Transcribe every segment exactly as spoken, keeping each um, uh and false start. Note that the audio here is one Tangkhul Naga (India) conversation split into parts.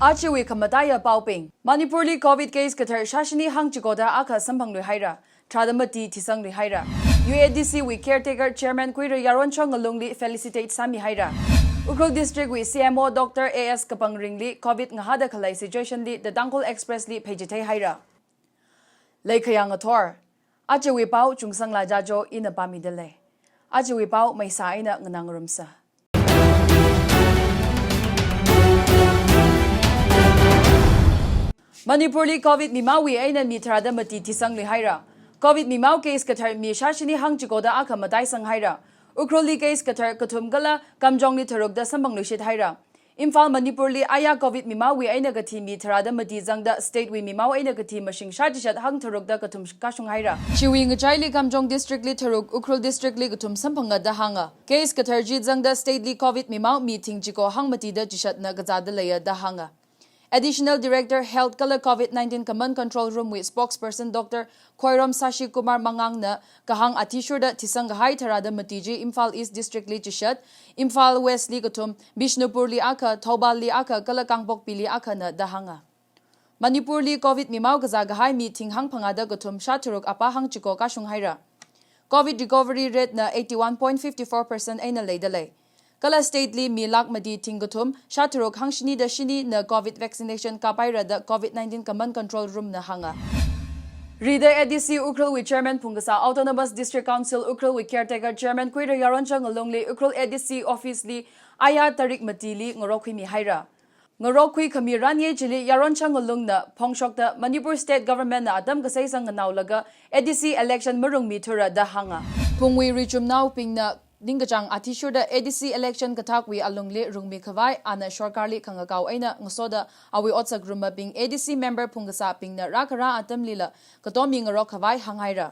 Ajawui khamataiya paobing. Manipurli Covid case kathar shāshini hāng chikoda akha samphangluihaira. Tharāda mati thisangluihaira. U A D C wui caretaker chairman Kuira Yaronchong Ngalungli felicitate sāmihaira. Ukhrul District wui C M O Doctor A S Kapangringli Covid ngahāda khalei situation li The Tangkhul Express li pheichitheihaira. Leikhayang ngathor. Ajawui pao Chungsangla Jajo ina pāmidalei. Ajawui pao maisa eina nganāngarumsa. Manipurli Covid mimaowui eina mi tharāda mati thisangluihaira. Covid mimao case kathar mi shāshini hāng chikoda akha mataisanghaiya. Ukhrulli case kathar kathum kala Kamjongli tharukda samphangluishithaira. Imphal, Manipurli aya Covid mimaowui eina kathi mi tharāda mati zangda state wui mimao eina kathi mashing shāchishat hāng tharukda kathum kashunghaira. Chiwui ngachaili Kamjong District li tharuk, Ukhrul District li kathum samphanga da hānga. Case kathar chi zangda state li Covid mimao mi thing chiko hāng matida chishatna kazāda leiya da hānga. Additional Director Health kala Covid nineteen Command Control Room wui spokesperson Doctor Khoirom Sashi Kumar Mangangna kahāng athishurda thisang kahai tharāda mati chi Imphal East District li chishat, Imphal West li kathum, Bishnupur li akha, Thoubal li akha kala Kangpokpi li akhana da hānga. Manipur li Covid mimao kazā kahai mi thing hāng phangāda kathum shātharuk apā hāng chiko kashunghaira. Covid recovery rate na eighty-one point fifty-four percent eina leidalei. Kala state li mi lakh mati thing kathum shātharuk hāng shinida shinina Covid vaccination kāpaira da Covid nineteen Command Control Room na hānga. Rida A D C Ukhrul wui chairman phungkasā Autonomous District Council Ukhrul wui caretaker chairman Kuira Yaronchong Ngalungli Ukhrul A D C office li aya tarik matili ngarokkhuimihaira. Ngarokkhui khami range chili Yaronchong Ngalungna phongshokta Manipur State Government na atam kasei sangnganaolaga A D C election marungmithura da hānga. Phungwui richumnaobingna ningkachāng athishurda A D C election kathakwui alungli rungmi khavai ana sorkarli khangakao eina ngasoda awui otsak rummabing A D C member phungkasābingna rākharā atamlila katommi ngarok khavai hānghaira.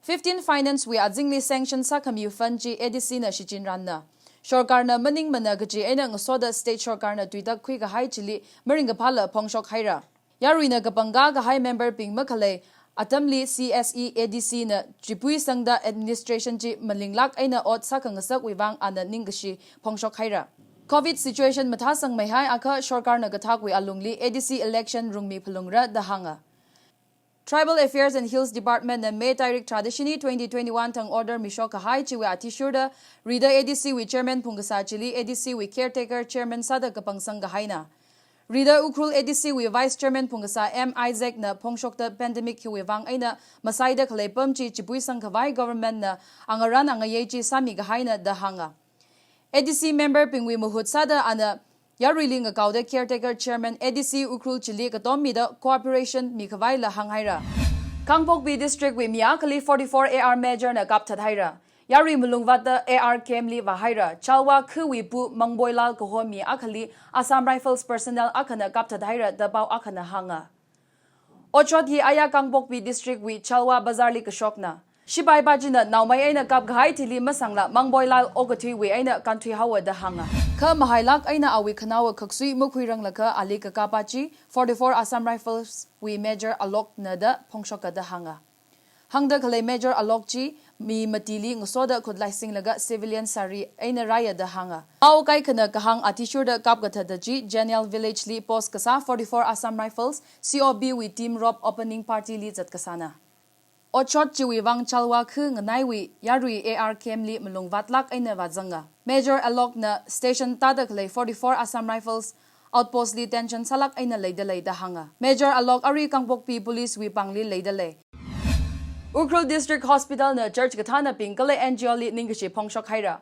Fifteen Finance wui azingli sanction sākhami fund chi A D C na shichinranna. Sorkarna maningmana kaji eina ngasoda state sorkarna tuitak khuikahai chili maringkaphāla phongshokhaira. Yaruina kapangkā kahai member bing makhalei atamli C S E A D C na chipui sangda administration chi malinglāk eina ot sākhangasakwui vang ana ningkashi phongshokhaira. Covid situation mathāsangmeihaiakha sorkarna kathakwui alungli A D C election rungmi phalungra da hānga. Tribal Affairs and Hills Department na May tarik tharāda shini twenty twenty-one thang order mishok kahai chiwui athishurda rida A D C wui chairman phungkasā chili A D C wui caretaker chairman sāda kapangsang kahaina. Rida Ukhrul A D C wui vice chairman phungkasā M Isaac na phongshokta pandemic hiwui vang eina masaida khalei pam chi chipuisang khavai government na angarān angayei chi sāmi kahaina da hānga. A D C member bingwui mahut sāda ana yaruili ngakaoda caretaker chairman A D C Ukhrul chili katommida cooperation mi khavaila hānghaira. Kangpokpi District wui mi akhali forty-four A R Major na kapthathaira. Yarui malungvātta A R camp li vāhaira. Chalwa khawui pu Mangboilal kaho mi akhali Assam Rifles personnel akhana kapthathaira da pao akhana hānga. Otshot hi aya Kangpokpi District wui Chalwa Bazar li kashokna. Shipai pā china naomei eina kapkahai thili masangla Mangboilal okathuiwui eina kānthuihaowa da hānga. Kha mahailāk eina awui khanaowa khaksui makhuiranglakha ali kakāpā chi forty-four Assam Rifles wui Major Alok na da phongshoka da hānga. Hāngda khalei Major Alok chi mi matili ngasoda khutlai singlaga civilian sari eina rāya da hānga. Pao kaikhana kahāng athishurda kapkathata chi Janial Village li post kasā forty-four Assam Rifles C O B wui team rope opening party li zatkasāna. Otshot chiwui vang Chalwa khu nganaiwui yarui A R camp li malungvātlāk eina vāzanga. Major Alok na station tāda khalei forty-four Assam Rifles outpost li tension sālāk eina leidalei da hānga. Major Alok arui Kangpokpi Police wui pāngli leidalei. Ukhrul District Hospital na church kathānabing kala N G O li ningkashi phongshokhaira.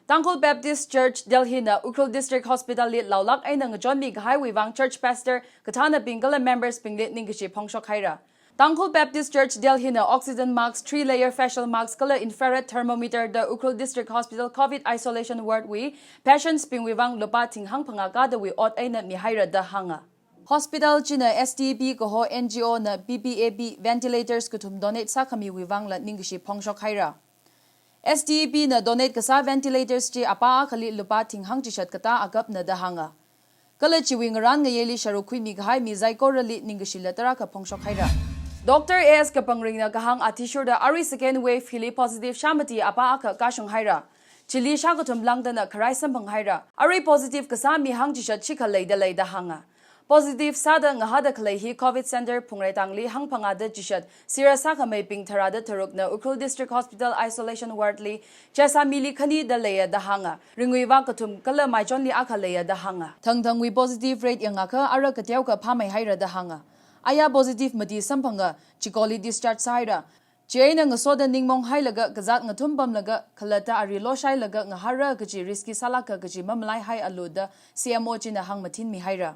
Tangkhul Baptist Church Delhi na Ukhrul District Hospital li laolāk eina ngachonmi kahaiwui vang church pastor kathānabing kala members bingli ningkashi phongshokhaira. Tangkhul Baptist Church Delhi na oxygen mask, three layer facial mask kala infrared thermometer da Ukhrul District Hospital Covid isolation ward wui patients bingwui vang lupā thing hāng phangā kadawui ot eina mihaira da hānga. Hospital china S T P kaho N G O na P P A P ventilators kathum donate sākhamiwui vangla ningkashi phongshokhaira. S T P na donate kasā ventilators chi apā akhali lupā thing hāng chishat katā akapna da hānga. Kala chiwui ngarān ngayeili sharuk khuimi kahai mi saikorali ningkashila tarākha phongshokhaira. Doctor A S Kapangringna kahāng athishurda arui second wave hili positive shāmati apā akha kashunghaira. Chili shākathum lāngdana kharai samphanghaira. Arui positive kasā mi hāng chishat shikha leidalei da hānga. Positive sāda ngahāda khalei hi Covid Center Phungreitangli hangphangāda chishat, serious sākhameibing tharāda tharukna Ukhrul District Hospital Isolation Ward li, chesa mili khanida leiya da hānga. Ringwui vak kathum kala Maichonli akha leiya da hānga. Thangthangwui positive rate yangakha ara kateokha phāmeihaira da hānga. Aya positive mati samphanga, chikoli discharge sāhaira. Chieina ngasoda ningmong hailaga kazāt ngathum pamlaga khalatta ari loshailaga ngahāra kaji risky sālāka kaji mamalaihailula da C M O china hāngmathinmihaira.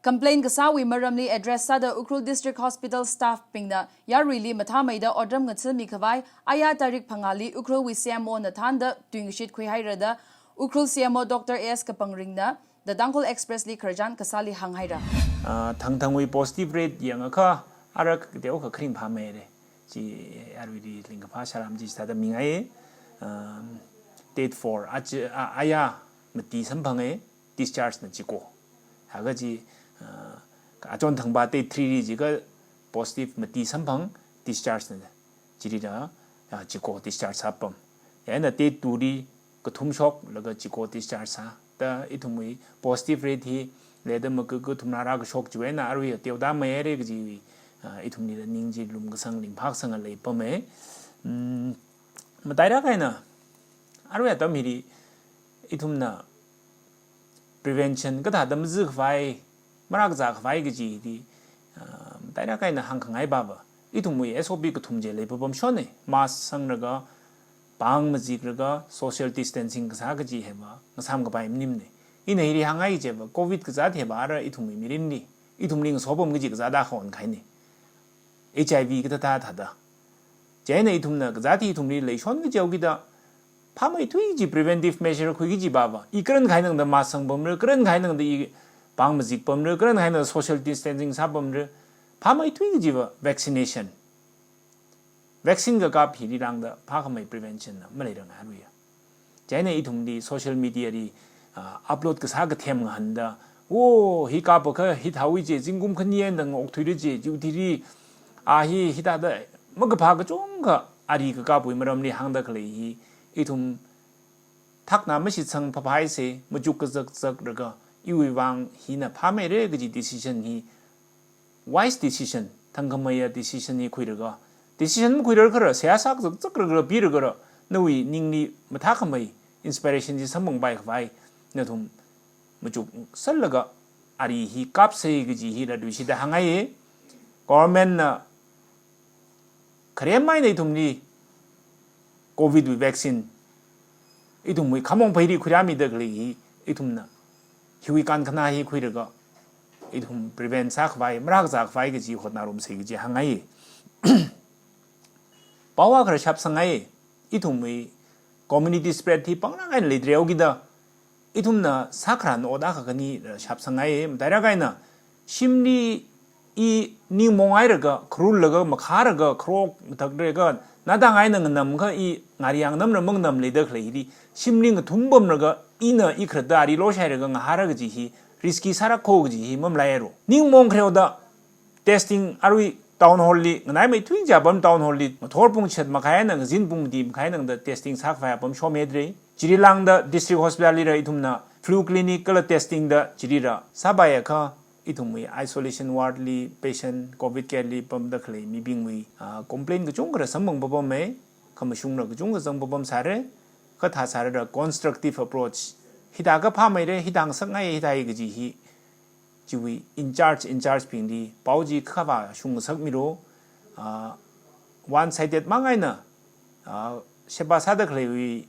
Complaint kasāwui maramli address sāda Ukhrul District Hospital staff bingna yaruili mathāmeida otram ngatsilmi khavai, aya tarik phangāli Ukhrulwui C M O na thānda tuingashit khuihaira da Ukhrul C M O Doctor A S Kapangringna The Tangkhul Express li khararchan kasāli hānghaira. Ah, thangthangwui positive rate yangakha ara kateokha kharing phāmeira. Chi aruili ringkaphā sāram chi sāda mingai. Um, date four, achi, a, aya mati samphanga, discharge na chiko. Haga chi, ah, achon thangba date three li jiakha positive mati samphang, discharge na chirida, ah, chiko discharge sāpam. Chieina date two li kathum shoklaga chiko discharge sā. Da ithumwui positive rate hi leida maku kathum rāra kashok chiwui eina arui teoda meihaira kajiwui, ah, ithumli da ning chi lumkasang ringphākasang leipama. Hmm, matailāk eina arui atam hili ithumna prevention kathāda mazi khavai, marākazā khavai kaji hili, ah, matailāk eina hāngkhangai pava, ithumwui S O P kathum chi leipapamshonna. Mask sanglaga, pāng maziklaga, social distancing kasā kaji hiva ngasāmkapai maningmana. Ina hili hāngngai chiva, Covid kazāt hiva ara ithumwui mirinli, ithumli ngasopam kaji kazāta honkhaina. H I V kathāda thāda. Chieina ithumna kazāt hi ithumli leishon kajihaokida, phāmeithui kaji preventive measure khuiki kaji pava, i karankahai tangda mask sangpamra, karankahai tangda i pāng mazikpamra, karankahai tangda social distancing sāpamra, phāmeithui kajiva vaccination. Vaccine kakap hili lāngda phākhamei prevention na maleiranga aruiya. Chieina ithumli social media li, ah, upload kasā kathem ngahānda, "Oh, hi kapakha hithāwui chi, zingkum khani eina tang okthuira chi, chiwui thili, ah, hi, hithāda makaphā kachungkha ari kakapwui maramli hāngda khalei hi, ithum thakna mashitsang phaphaisa, machuk kazakzaklaga, iwui vang hina phāmeira kaji decision hi, wise decision, thangkhameiya decision hi khuilaga, decision makhuirar khala, seihā sākazakzaklaga pilaga, nawui ningli mathākhamei inspiration chi samphangpai khavai, nathum machuk sālaga ari hi kapsa kaji hi latluishida hāngngaiya." Government na kharem eina ithumli Covid wui vaccine ithumwui khamong pheili khuirāmida khalei hi, ithumna hiwui kankhana hi khuilaga ithum prevent sākhavai, marākazā khavai kaji hotnarumsa kaji hāngngai. Pao akha rāshapsangngai, ithumwui community spread hi panglāk eina leidalei haokida, ithumna sākharan ot akha khani rāshapsangngai. Matailāk eina shimli i ningmonghailaga, kharullaga, makhālaga, kharok mathaklaga, nadang eina nganamkha i ngari yang namra manganamleida khalei hili, shimli ngathum pamlaga, ina i kharatta ari loshailaga ngahāra kaji hi, risky sālāka kaji hi mamalaialu. Ningmong khareo da, testing arui town hall li, nganaimeithui kaji apam town hall li, ngathor pung chishat makhai eina ngazin pung mati makhai tangda testing sākhavai apam shomhaidalei. Chili lāngda district hospital lila ithumna flu clinic kala testing da chilila sāpaiakha, ithumwui isolation ward li patient Covid care li pamda khalei mibingwui, ah, complaint kachungkha samphang papamma, khamashungla kachungkha zang papamsāra, kathā sālala constructive approach. Hithākha phāmeira, hithāngasakngai, hithāi kaji hi, chiwui in charge, in charge bingli pao chi khavā shungngasakmilu, ah, one sided mang eina, ah, sheba sāda khaleiwui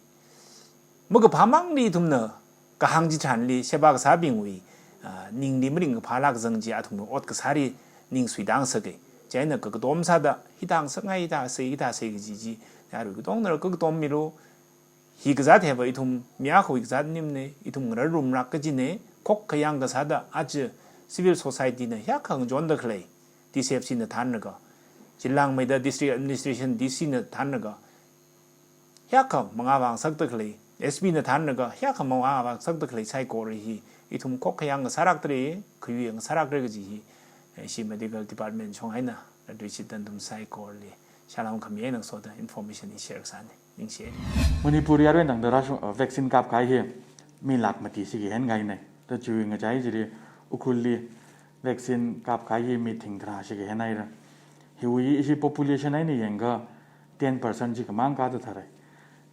makaphā mangli ithumna kahāng chitharanli sheba kasābingwui, ah, ningli maringkaphā lākzang chi athumwui ot kasāli ning suitāngasaka. Chieina kakatom sāda hithāngasakngai, hithāsa, hithāsa kaji chi, yarui katongna kakatommilu. Hi kazāt hiva ithum mi akhawui kazāt maningmana, ithum ngararumlāk kajina, khokkha yangkasāda aja civil society na hiyākha ngachonda khalei, D C F C na thānlaga, jilāngmeida district administration D C na thānlaga, hiyākha mangā vāngasakda khalei, S P na thānlaga, hiyākha mangā vāngasakda khalei saikora hi, ithum khokkha yangkasālākdalei, khayui yangkasālākdalei kaji hi, eh, ishi medical department shong eina, latluishida nathum saikorali salām khami eina ngasoda information hi share kasāna. Ningshi. Manipur li arui tangda rāshung, uh, vaccine kapkahai hi mi lakh mati shiki henkahaina. Da chiwui ngachai chili Ukhrul li Vaccine kapkahai hi mi thing tharā shikahen haira. Hiwui ishi population eina yangakha ten percent chi kamang kathāda tharai.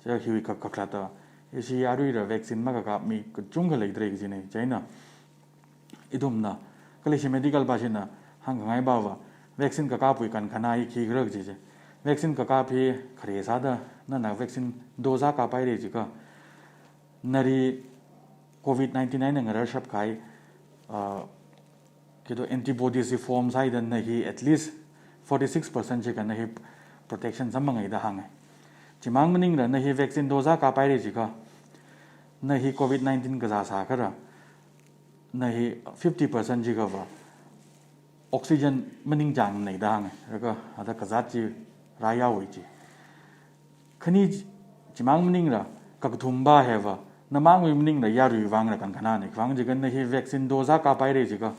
Chieina hiwui kak-, kakhalatva ishi aruila vaccine makakap mi kachungkha leidalei kajina. Chieina ithumna, kala ishi medical pāshina hāngkhangai pava, vaccine kakapwui kankhana hi khikhala kaji chi. Vaccine kakap hi khare sāda nana vaccine dose akha kaphaira jiakha, nali covid nineteen eina ngararshapkahai, ah, kito antibodies hi form sāhaida na hi at least forty-six percent jiakha na hi protection samphangai da hānga. Chimang maningla na hi vaccine dose akha kaphaira jiakha, na hi covid nineteen kazā sākhala, na hi fifty percent jiakhava oxygen maningchāngnei da hānga. Laga hithāda kazāt chi rāyaowui chi. Khani chi-, chimang maningla, kakathumva hiva, namangwui maningla yaruiwui vangla kankhanana. Khavang jiakha na hi vaccine dose akha kaphaira jiakha,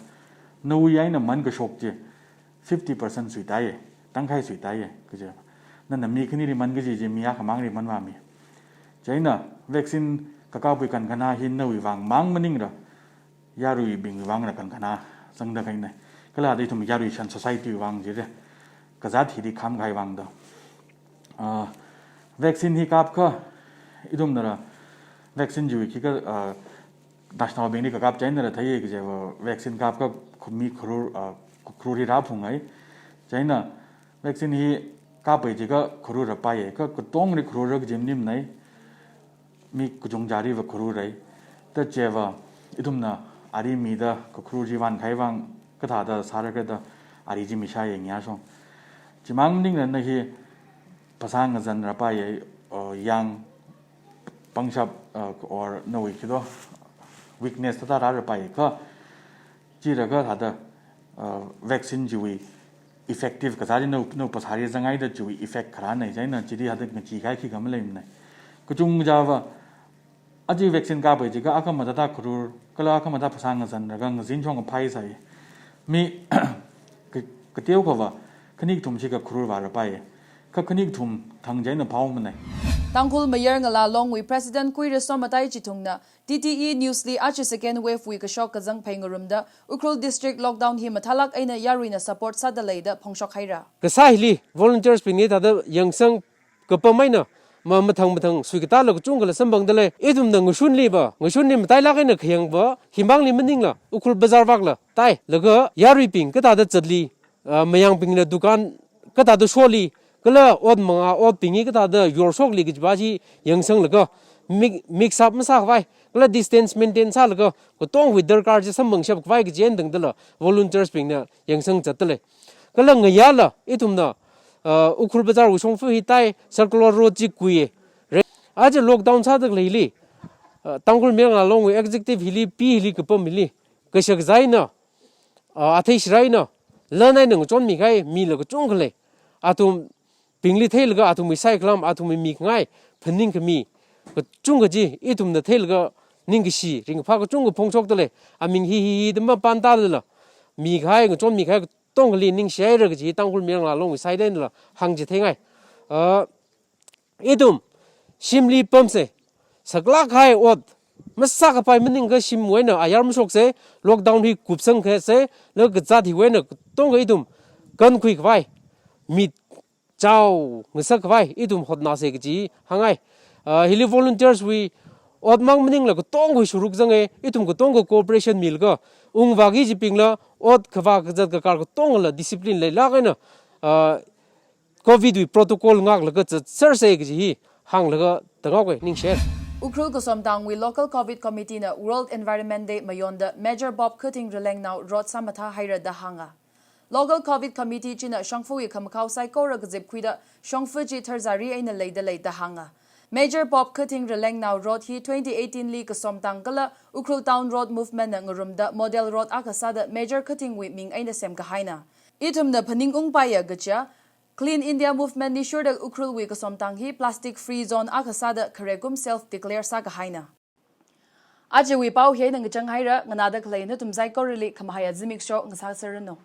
nawui eina mankashok chi fifty percent suitāya, tangkhai suitāya, kaja. Nana mi khanili mankaji chi mi akhamangli manvāmi. Chieina vaccine kakapwui kankhana hi nawui vangmang maningla, yaruibingwui vangla kankhana sangda kahaina. Kala hithāda ithum yarui shan society wui vang jida, kazāt hili khamkahai vangda. Ah, vaccine hi kapkha, ithumnala vaccine chiwui khikha, ah, national bingli kakap chieina la theiya kajiva, vaccine kapkha khu-, mi kharur, ah, kharur hi rāphungai. Chieina vaccine hi kappai jiakha kharur rāpaiya. Kha katongli kharur rā kaji maningmanei. Mi kachungkhaliva kharurrai. Thāda chiva ithumna ari mida kakharur chi vānkahai vang kathāda sāra khala da ari chi mishāya ngyashong. Chimang maningla na hi phasā ngazan rāpaiya, uh, yang pangshap, uh, or nawui kito weakness thāda rā rāpaiya kha. Chithākha thāda, uh, vaccine chiwui effective kazā chi nao, nao phasāli zangngaida chiwui effect kharānei, chieina chili hithāda ngacheekahai khikha maleimanei. Kachungkhava, aja vaccine kappai jiakha akhamada thāda kharur, kala akhamada phasā ngazanlaga ngazin chungkha phāsai. Mi ka-, kateokhava, khani kathum shikha kharur vārapai. Kha khani kathum thang chieina phāhaomanei. Tangkhul Mayar Ngala Longwui President Kuira Somatai Chithungna T T E News li aja second wave wui kashok kazang phei ngarumda Ukhrul District lockdown hi mathālāk eina yaruina support sāda lei da phongshok haira. Kasā hili volunteers bingli thāda yangsang kapam eina ma mathang mathang suikatāla kachungkhala samphangda lei. Ithumna ngashunliva, ngashunli matailāk eina khayangva, himangli maningla, Ukhrul Bazar vakla tai, laga yaruibing kathāda zatli, ah, mayangbingla dukan kathāda sholi, kala ot manga otbing hi kathāda yorshokli kajiva chi yangsanglaga, mix, mix up masākhavai, kala distance maintain sālaga, katongwui darkar chi samphangshapkhavai kaji eina tangdala volunteers bingna yangsang zatda lei. Kala ngayāla, ithumna, ah, Ukhrul Bazar wui shongfa hi tai, Circular Road chi kui. Re-, aja lockdown sāda khaleili, ah, Tangkhul Mayar Ngala Longwui executive hili, P hili, kapam hili, kashak zaina, ah, athei shiraina, lan eina ngachonmikahai mila kachungkha lei. Athumbingli theilaga athumwui saikhalam, athumwui mikhangai phaningkhami kachungkha chi ithumna theilaga ningkashi ringphā kachungkha phongshokda lei. Aming hi hi hi da mapāntālala, mikahai, ngachonmikahai katongali ningshihaira kaji Tangkhul Mayar Ngala Longwui side einala hāngchitheingai. Ah, ithum shimli pamsa, saklākkahai ot masākapai maningakha shimwui eina ayar mashoksa, lockdown hi kupsangkasa, laga kazāt hiwui eina katongkha ithum kankhuikhavai, michao ngasakkhavai ithum hotnāsa kaji hāngngai. Ah, hili volunteers wui otmang maningla katongkha sharuk zanga, ithum katongkha cooperation milaga, ungvāki kajibingla, ot khavā kazat kakar katongla discipline leilāk eina, ah, covid wui protocol ngaklaga zatsersa kaji hi hānglaga tangaoke, ningshi. Ukhrul Kasomtangwui Local Covid Committee na World Environment Day mayonda Major Bob Khuthing Ralengnao Road sāmathā haira da hānga. Local Covid Committee china shongfawui khamakhao saikora kazipkhuida shongfa chi tharzari eina leida lei da hānga. Major Bob Khuthing Ralengnao Road hi twenty eighteen li Kasomtang kala Ukhrul Town Road Movement na ngarumda model road akha sāda Major Khuthingwui ming eina semkahaina. Ithumna phaningungpaiya kaja, Clean India Movement nishurda Ukhrulwui Kasomtang hi plastic free zone akha sāda kharekum self declare sākahaina. Ajawui pao hi eina ngachang haira, nganāda khalei nathum saikorali khamahaiya zimiksho ngasāserranu.